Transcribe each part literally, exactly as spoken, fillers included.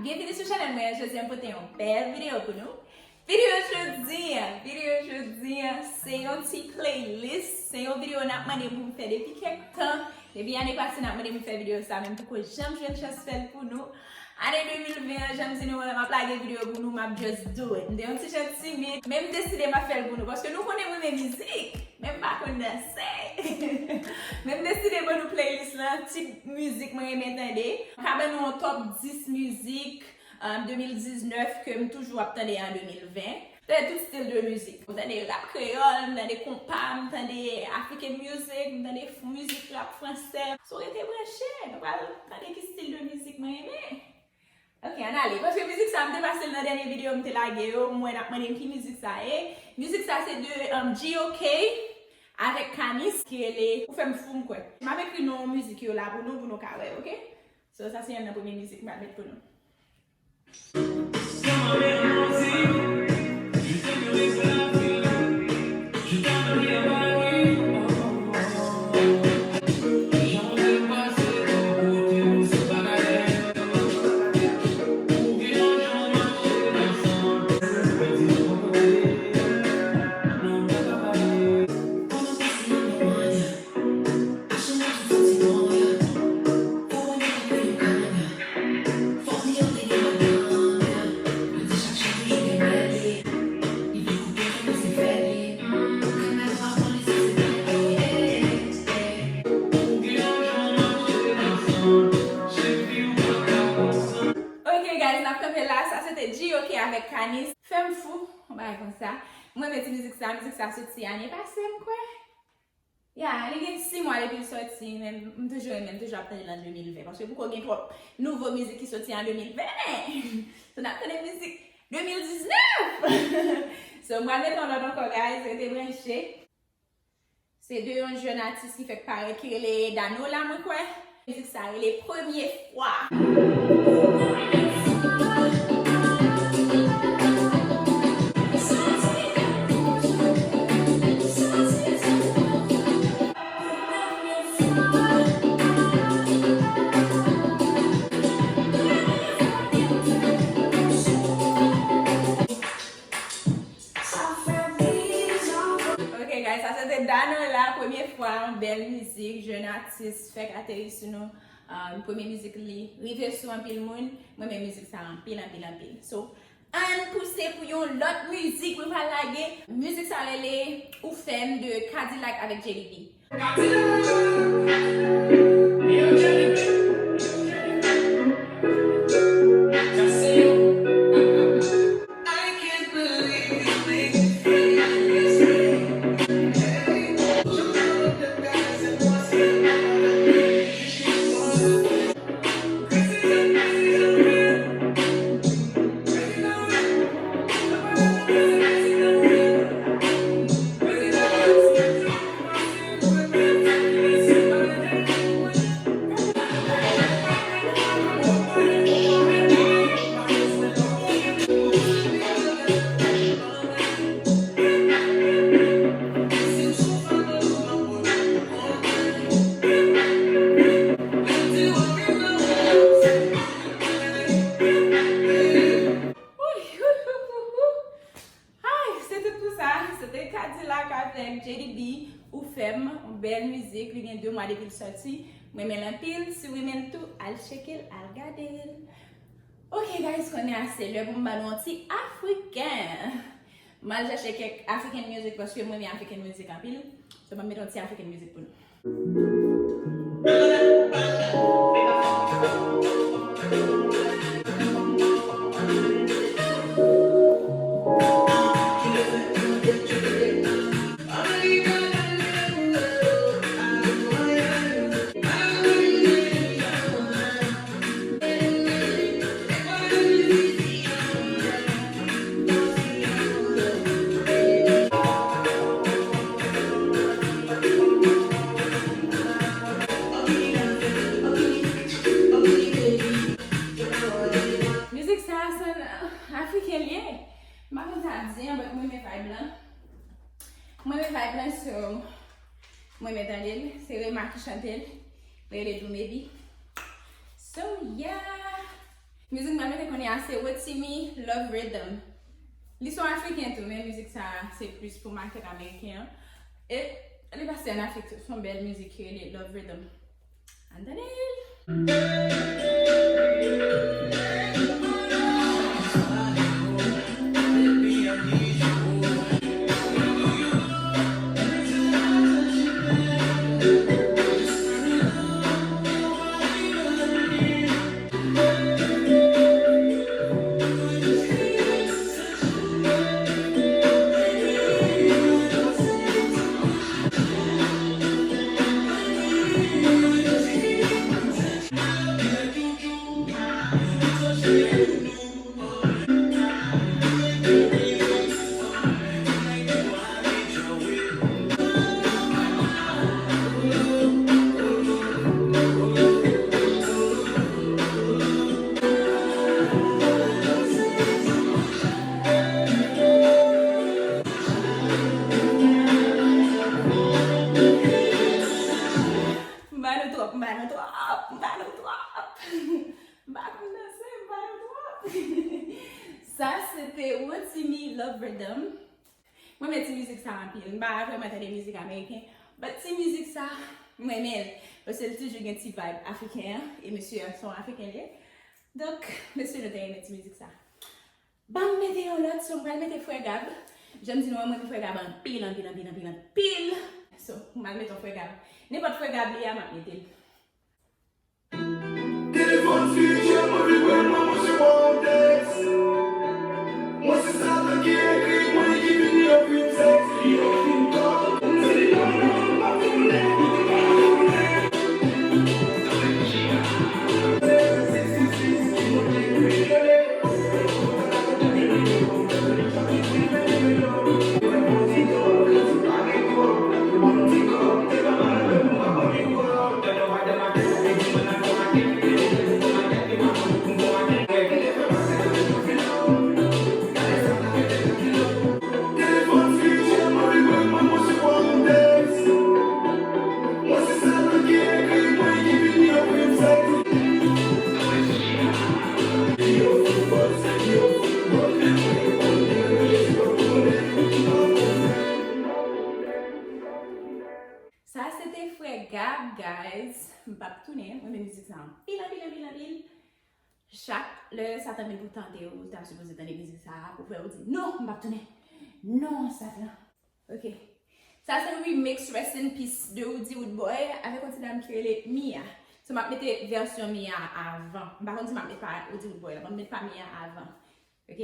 Byenvini sou chanèl mwen, jodi a m pote yon bèl videyo pou nou. Videyo jodi a, videyo jodi a, se yon ti playlist, se yon videyo n ap mande pou m fè depi kèk tan. Depi ane pase n ap mande m fè videyo sa, men m poko janm jwenn chans fè l pou nou. Ane de mil ven an, jan m di nou an, m ap lage videyo pou nou, m ap just do it. M te yon ti jan timid, men m deside m ap fè l pou nou, paske nou konnen m renmen mizik, men m pa konn danse. Men m deside ban nou playlist lan, tip mizik mwen renmen tande. M ka ban nou yon top dis mizik, um, de mil diznèf ke m toujou ap tande an de mil ven. M tande tout stil de mizik. M tande rap kreyòl, m tande konpa, m tande African music, m tande f-, mizik rap fransè. So rete branche, nou pral tande ki stil de mizik mwen renmen. Ok, ann ale. Paske mizik sa, m te pase l nan dènye videyo m te lage yo. M wè n ap mande m ki mizik sa ye. Mizik sa se de, um, G O K avèk Kanis ki rele Ou fè m fou, m kwè. M ap ekri non mizik yo la pou nou, pou nou ka wè, ok? So, sa se yonn nan premye mizik m pral met pou nou. Ok, guys, n ap kanpe la. Sa se te G O K avèk Kanis. Fè m fou, yon bagay konsa. Mwen renmen ti mizik sa. Mizik sa soti ane pase, m kwè. Ya, li gen sis mwa depi l soti, men m toujou renmen l, m toujou ap tande l an de mil ven, paske poko gen twòp nouvo mizik ki soti an de mil ven. So, n ap tande mizik de mil diznèf! So, m pral mete yon lòt ankò, guys, rete branche. Se de yon jèn atis ki fèk parèt, ki rele Danola, mwen kwè. Mizik sa rele Premye Fwa. Ok, guys, sa se te Danola, Premye Fwa, yon bèl mizik, jèn atis, fèk ateri sou nou. Um, premye mizik li rive sou anpil moun. Mwen renmen mizik sa anpil, anpil, anpil. So, ann pouse pou yon lòt mizik mwen pral lage. Mizik sa rele Ou fè m de K-Dilak avèk J D B. Ay, se tout pou sa. Se te K-Dilak avèk J D B, Ou fè m, yon bèl mizik. Li gen de mwa depi l sòti. Mwen renmen l anpil. Si w renmen l tou, al tcheke l, al gade l. Ok, guys, kounye a se lè pou m ban nou yon ti afriken. M al chèche kèk African music paske mwen renmen African music anpil. So, m ap mete yon ti African music pou nou. Mizik sa a se yon Afriken li ye. M pa konn sa di an, but mwen renmen vibe lan. Mwen renmen vibe lan, so mwen renmen tande l. Se Rema ki chante l. Li rele Doumebi. So, yeah. Mizik m pral mete kounye a se Rotimi Love Rhythm. Li se yon afriken tou, men mizik sa a se plis pou makèt ameriken an. E li pase ann Afrik tou. Se yon bèl mizik ki rele Love Rhythm. Ann tande l! M ba nou twòp, m ba nou twòp, m ba nou twòp. M pa konn danse, m ba nou twòp. Sa se te Rotimi Love Rhythm. Mwen renmen ti mizik sa anpil. M pa vrèman tande mizik ameriken, but ti mizik sa, m renmen l. Paske l toujou gen ti vibe afriken an, e mesye an se yon afriken li ye. Donk, mesye nou te renmen ti mizik sa. Ban m mete yon lòt, so m pral mete Frè Gab. Jan m di nou an, mwen renmen Frè Gab anpil, anpil, anpil, anpil, anpil. So, m pral mete yon Frè Gab. Nenpòt Frè Gab li a, m ap mete l. Telefòn spirityèl mwen vibre, mwen resevwa yon tèks. Mwen se Satan ki ekri, mwen li ki vini ofri m sèks, li ofri m kò. Se li non, non, m ap tounen. Sa se te Frè Gab, guys. M p ap tounen. Mwen renmen mizik sa anpil, anpil, anpil, anpil. Chak lè Satan vin pou tante w, ou ta sipoze tande mizik sa a pou fè w di, "Non, m p ap tounen. Non, Satan." Ok. Sa se remix Rest in Peace de Roody Roodboy avèk yon ti dam ki rele Mia. So, m ap mete vèsyon Mia a avan. M pa konn si m ap mete pa Roody Roodboy la, m ap mete pa Mia a avan. Ok?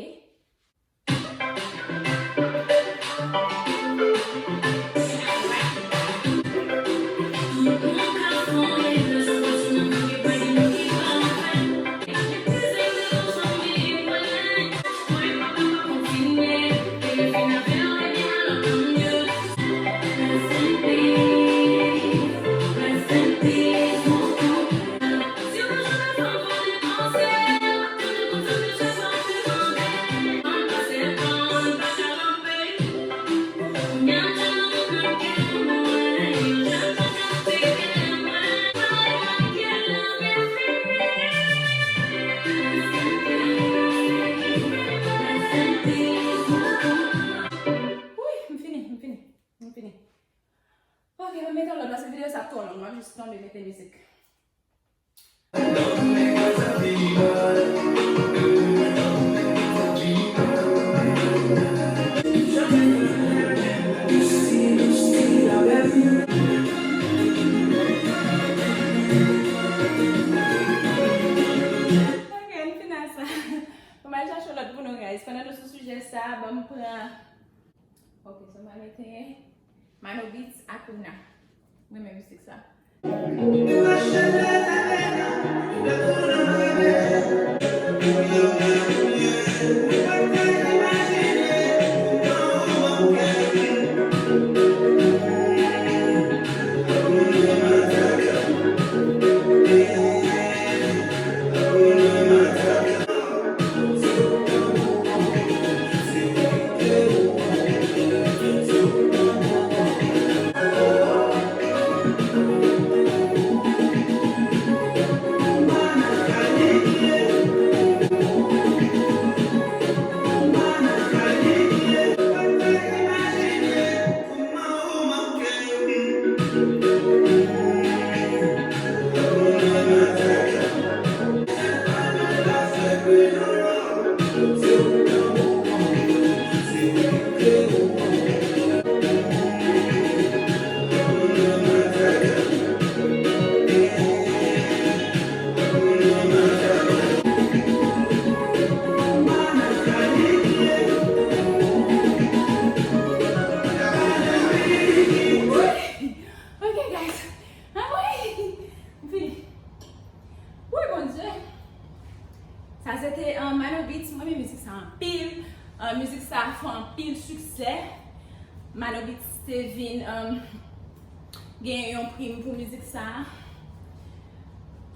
Wi, m fini, m fini, m fini. Ok, mwen mete yon lòt paske videyo sa ap twò long, mwen jis tonbe mete mizik. Ok, ann fin ak sa. Mwen al chache lòt pou nou, guys. Pandan nou sou sijè sa, ban m pran. Ok, so mwen mete Mano Beats, Akuna. Mwen renmen mizik sa. Ok, guys. Anmwey! M fini. Woy, Bondye! Sa se te, um, Mano Beats. Mwen renmen mizik sa anpil. Um, mizik sa fè anpil siksè. Mano Beats te vin, um, gen yon prim pou mizik sa.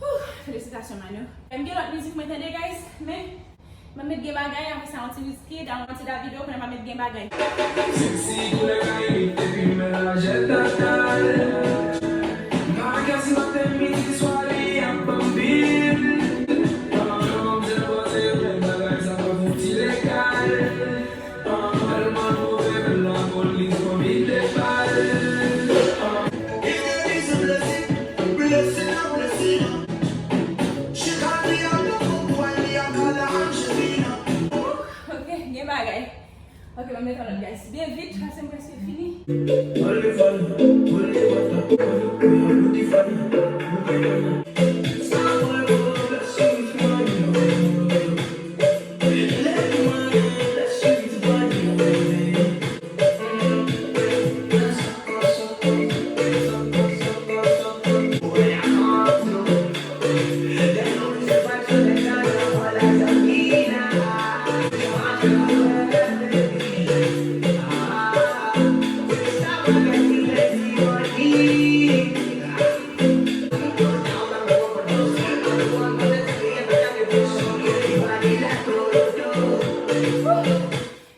Whew, felisitasyon, Mano. M gen lòt mizik mwen tande, guys, men m ap met Gen Bagay, apre sa yon ti Wizkid, yon ti Davido, kounye a m ap met Gen Bagay. Sexy koulè Karayib, epi men lajè total. Maraka si maten, midi, swa, li ap ban m bil. Manzè panse menm bagay sa pa fouti legal. Tèlman move, menm lapolis anvi depale. It is a blessing, blessing, a blessing. She call me a lover, call me a color Angelina. Ok, gen bagay. Ok, mwen met yon lòt, guys. Byen vit, paske m prèske fini. Holy fire, holy water, holy prayer, holy fire, holy fire.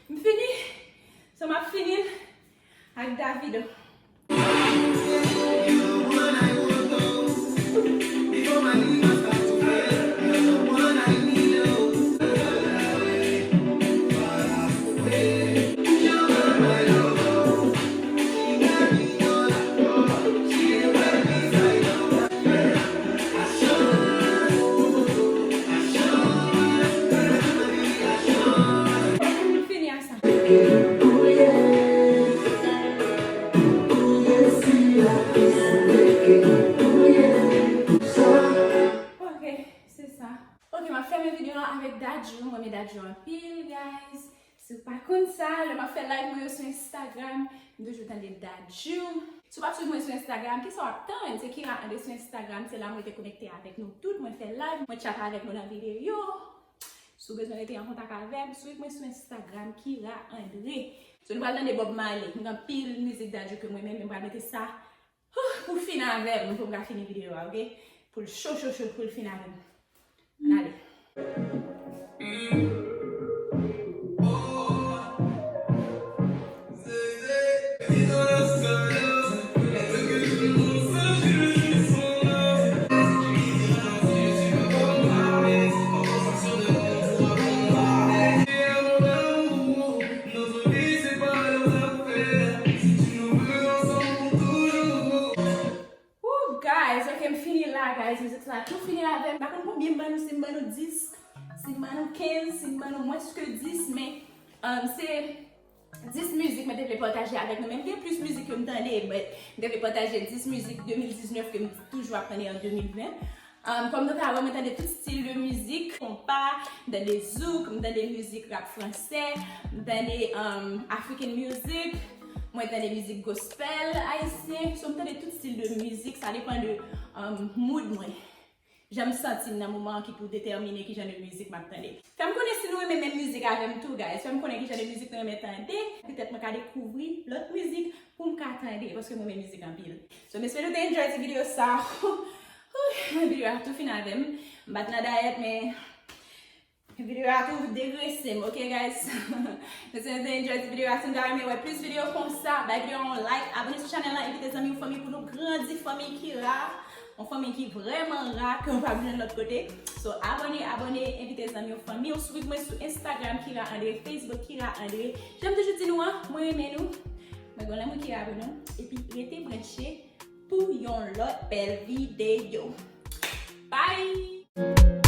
M fini. So, m ap fini l ak Davido. Fini a sa. Ok, se sa. Ok, m ap fèmen videyo a avèk Dadju. Mwen renmen Dadju anpil, guys. Si w pa konn sa, lè m ap fè live mwen yo sou Instagram, m toujou tande Dadju. Si w pa swiv mwen sou Instagram, kisa w ap tann? Se Kira André sou Instagram, se la mwen rete konekte avèk nou tout. Mwen fè live, mwen chat avèk nou nan videyo. Si w bezwen rete an kontak avè m, swiv mwen sou Instagram, Kira André. So, nou pral tande Bob Marley. M gen anpil mizik Dadju ke mwen menm, men m pral mete sa pou fin avè m, pou m ka fini videyo a, ok? Pou l cho, cho, cho, pou l fin avè m. Ann ale. Woo, guys, ok, m fini la, guys. Mizik sa tou fini avè m. M pa konn konbyen m ban nou, si m ban nou dis, si m ban nou kenz, si m ban nou mwens ke dis, men, um, se dis mizik mwen te vle pataje avèk nou. Men m gen plis mizik ke m tande, but m te vle pataje dis mizik de mil diznèf ke m toujou ap tande an de mil ven. Um, kòm nou ka wè, mwen tande tout stil de mizik, konpa, m tande zouk, m tande mizik rap fransè, m tande, um, African music, mwen tande mizik gospel ayisyen. So, m tande tout stil de mizik, sa depann de, um, mood mwen. Jan m santi m nan moman an ki pou detèmine ki jan de mizik m ap tande. Fè m konnen si nou renmen menm mizik avè m tou, guys. Fè m konnen ki jan de mizik nou renmen tande. Petèt mwen ka dekouvri lòt mizik pou m ka tande, paske mwen renmen mizik anpil. So, m espere nou te enjoy ti videyo sa. Whew, videyo a tou fin avè m. M pa t nan dayèt, men videyo a tou degrese m, ok, guys? M espere nou te enjoy ti videyo a. Si nou ta renmen wè plis videyo konsa, bay videyo a yon like, abòne sou chanèl la, envite zanmi w, fanmi pou nou grandi fanmi Kira. Yon fanmi ki vrèman ra, ke w p ap jwenn lòt kote. So, abòne, abòne, envite zanmi w, fanmi w. Swiv mwen sou Instagram, Kira André, Facebook, Kira André. Jan m toujou di nou an, mwen renmen nou. Mwen gen lanmou Kira pou nou. Epi, rete branche. Pou yon lòt bèl videyo. Bye!